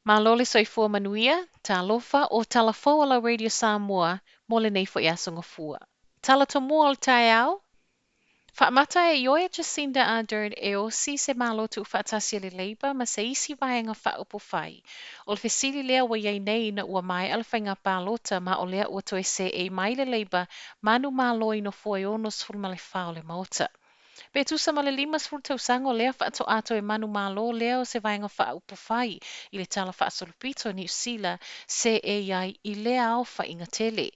Malo le soifua manuia, talofa o tala fou a lau Radio Samoa mo lenei foi aso Gafua. Tala tomua o le taeao, Faamata e ioe Jacinda Ardern e osi se Malo Tuufaatasi a le Labour ma se isi Vaega Faaupufai. O le fesili lea ua i ai nei ina ua maea le faiga palota ma o lea ua toe seei mai le Labour manumalo i nofoa e 64 o le Maota. Pe tusa ma le 50 tausaga o lea faatoa toe manumalo lea o se Vaega Faaupufai i le Tala Faasolopito a Niu Sila seei ai i lea aofaiga tele.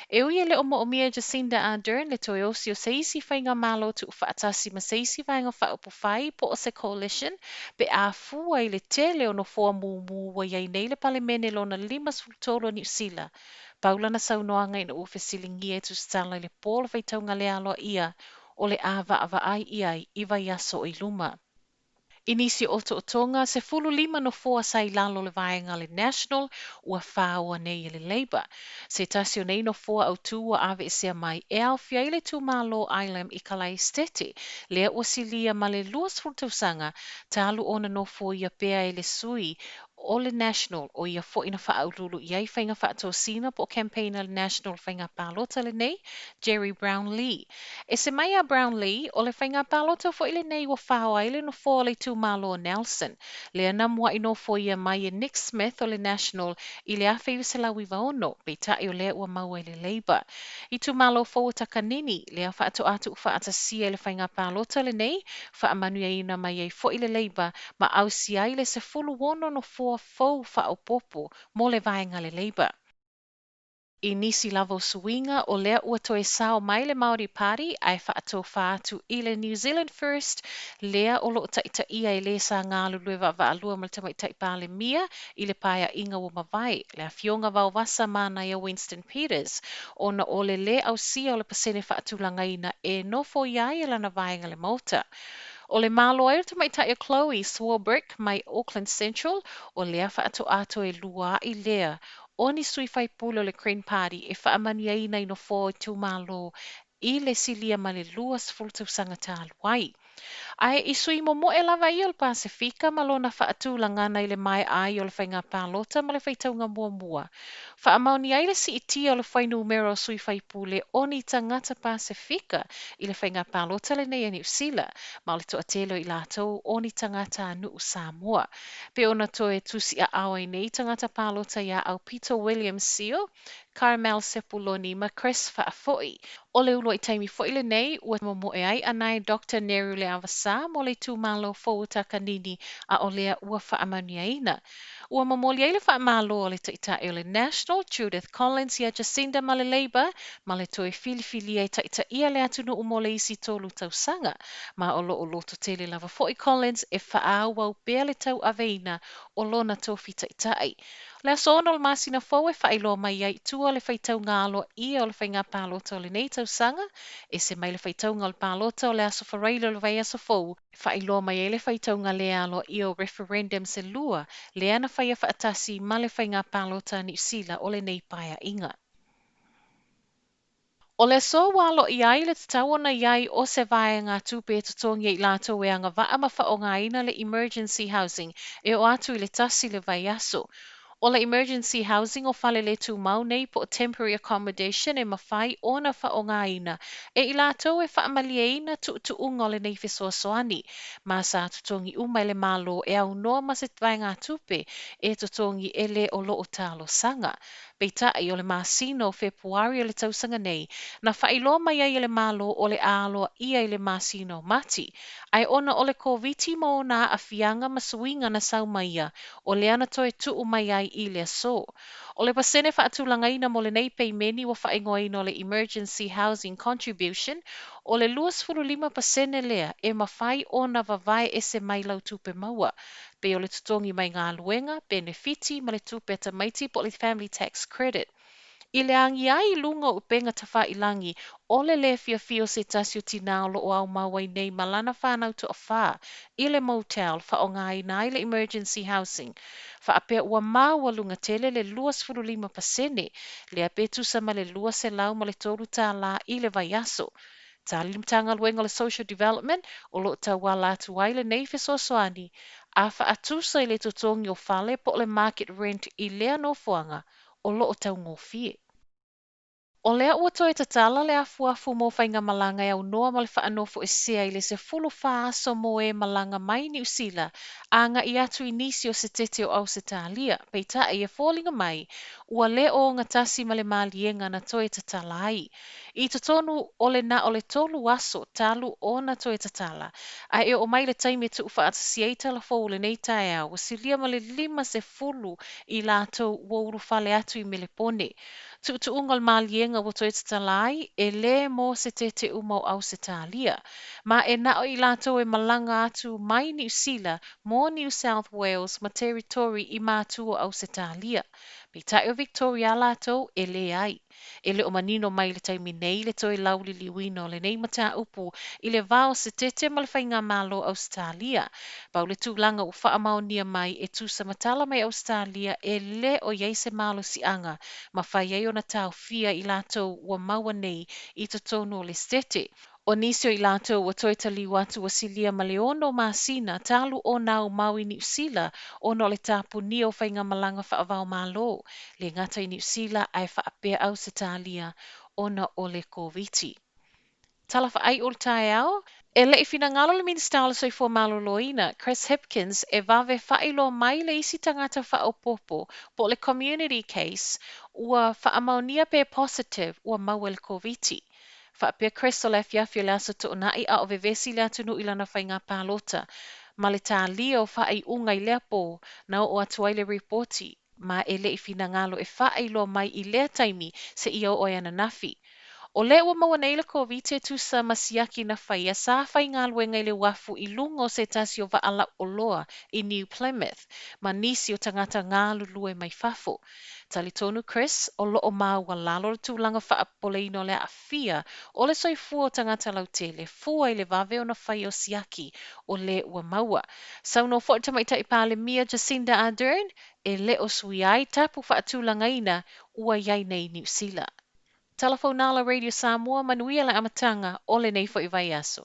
E ui e le o moomia e Jacinda Ardern le toe osi o se isi faigamalo tuufaatasi ma se isi Vaega Faaupufai po o se coalition pe a fua i le tele o nofoa mumu ua i ai nei le Palemene lona 53 o Niu Sila. Pau lana saunoaga ina ua fesiligia e tusitala i le po o le faitauga le aloaia o le a vaavaai i ai i vaiaso o i luma. I nisi o otootoga, 15 nofoa sa i lalo o le vaega a le National ua faoa nei e le Labour. Se tasi o nei nofoa autū ua aveesea mai e aofia ai le itumalo Ilam i Kalaesetete, lea ua silia ma le 20 tausaga talu ona nofoia pea e le sui o le National, o ia foi na faauluulu i ai faiga faatosina po o campaign a le National faiga palota lenei, Gerry Brownlee. Ese mai a Brownlee, o le faiga palota foi lenei ua faoa ai le nofoa o le itumalo o Nelson, lea na muai nofoia mai e Nick Smith o le National i le 1996, peitai o lea ua maua e le Labour. Itumalo fou o Takanini, lea faatoa tuufaatasia i le faiga palota lenei, faamanuiaina mai ai foi le Labour ma ausia ai le 16 nofoa fou faaopoopo mo le vaega a le Labour. I nisi lava o suiga, o lea ua toe sao mai le Māori Party ae faatofa atu i le New Zealand First, lea o loo taitaia e le sa galulue vaavaalua ma le Tamaitai Palemia i le paeaiga ua mavae, le Afioga Vaovasa Manaia Winston Peters, ona o le lē ausia o le pasene faatulagaina e nofoia ai e lana vaega le Maota. O le malo ai o le tamaitai o Chlodie Swarbrick mai Auckland Central, o lea faatoa toe lua ai lea o ni sui faipule o le Green Party e faamanuiaina i nofoa o itumalo i le silia ma le 20 tausaga talu ai. Ae i sui momoe lava ia o le Pasefika ma lona faatulagana i le maea ai o le faiga palota ma le faitauga muamua, faamaonia ai le siitia o le fuainumera o sui faipule o ni tagata Pasefika i le faiga palota lenei a Niu Sila, ma o le toatele o i latou o ni tagatanuu Samoa. Pe ona toe tusiaao ai nei tagata palota iā Aupito William Sio, Carmel Sepuloni ma Chris Faafoi. O le uluai taimi foi lenei ua momoe ai ʻAnae Doctor Neru Leavasa mo le itumalo fou o Takanini, a o lea ua faamanuiaina. Ua momoli ai le faamalo a le Taitai o le National, Judith Collins iā Jacinda ma le Labour ma le toe filifilia e taitaia le atunuu mo le isi tolu tausaga, ma o loo lototele lava foi Collins e faaauau pea le tauaveina o lona tofi taitai. O le aso 6 o le masina fou e faailoa mai ai i tua le faitauga aloaia o le faiga palota o lenei tausaga, ese mai le faitauga o le palota o le aso Faraile o le vaiaso fou, e faailoa mai ai le faitauga le aloaia o referendums e lua, lea na faia faatasi ma le faiga palota a Niu Sila o lenei paeaiga. O le aso ua aloaia ai le tatau ona i ai o se vaegatupe e totogi e i latou e agavaa ma faaaogaina le Emergency Housing e oo atu i le 1 le vaiaso. O le Emergency Housing o fale le tumau nei po o temporary accommodation e mafai ona faaaogaina e i latou e faamalieina tuutuuga o lenei fesoasoani, ma sa totogi uma e le Malo e aunoa ma se vaegatupe e totogi e le o loo talosaga. Peitai, o le masina o Fepuari o le tausaga nei, na faailoa mai ai e le Malo o le a aloaia i le masina o Mati. Ae ona o le Koviti ma ona aafiaga ma suiga na sau ma ia, o lea na toe tuu mai ai i le aso. O le pasene faatulagaina mo lenei peimeni ua faaigoaina o le Emergency Housing Contribution, o le 25% lea e mafai ona vavae ese mai lau tupe maua, pei o le totogi mai galuega, penefiti ma le tupe a tamaiti po o le Family Tax Credit. I le agi ai i luga o upega tafailagi, o le lē fiafia o se tasi o tinā o loo aumau ai nei ma lana fanau toafā i le motel faaaogaina ai le Emergency Housing, faapea ua maualuga tele le 25% lea pe tusa ma le $203 i le vaiaso. Tali le Matagaluega o le Social Development o lo o tauala atu ai lenei fesoasoani a faatusa i le totogi o fale po o le market rent i lea nofoaga o lo o taugofie. O lea ua toe tatala le afuafu mo faigamalaga e aunoa ma le faanofoesea i le 14 aso mo e malaga mai Niu Sila agai atu i nisi o setete o Ausetalia, peitai e foliga mai ua le o ogatasi ma le maliega na toe tatala ai. I totonu o le na o le tolu aso talu ona toe tatala, a e oo mai le taimi e tuufaatasia ai tala fou o lenei taeao, ua silia ma le 50 i latou ua ulufale atu i Melepone. Tuutuuga o le maliega ua toe tatala ai, e le mo setete uma o Ausetalia, ma e na o i latou e malaga atu mai Niu Sila mo New South Wales ma Territory i matu o Ausetalia. Peitai o Victoria a latou e leai. E le o manino mai i le taimi nei le toe lauliliuina o lenei mataupu i le va o Setete ma le Faigamalo o Ausetalia. Pau le tulaga ua faamaonia mai e tusa ma tala mai Ausetalia e le o i ai se malosiaga mafai ai ona taofia i latou ua maua nei i totonu o le Setete. O nisi o i latou ua toe taliu atu ua silia ma le ono masina talu ona aumau i Niu Sila ona o le tapunia o faigamalaga faava-o-Malo, le gata i Niu Sila ae faapea Ausetalia ona o le Koviti. Tala faaiu o le taeao, E le i finagalo le Minisita o le Soifua Maloloina, Chris Hipkins, e vave faailoa mai le isi tagata faaopoopo po o le community case ua faamaonia pe positive ua maua i le Koviti. Faapea Chris o le afiafi o le Aso Toonai a o vevesi le atunuu i lana faiga palota ma le talia o faaiuga i lea pō na oo atu ai le ripoti ma e le i finagalo e faailoa mai i lea taimi seia oo ai ananafi. O le ua maua nei le Koviti e tusa ma siaki na faia sa faigaluega i le uafu i luga o se tasi o vaa lau oloa i New Plymouth ma nisi o tagata galulue mai fafo. Talitonu Chris, o lo o maualalo le tulaga faapopoleina o le aafia o le soifua o tagata lautele, fua i le vave ona faia o siaki o le ua maua. Saunoa foi le Tamaitai Palemia Jacinda Ardern, e le o suia ai tapu faatulagaina ua i ai nei Niu Sila. Tala fou na la Radio Samoa, manuia le amataga o lenei foi vaiaso.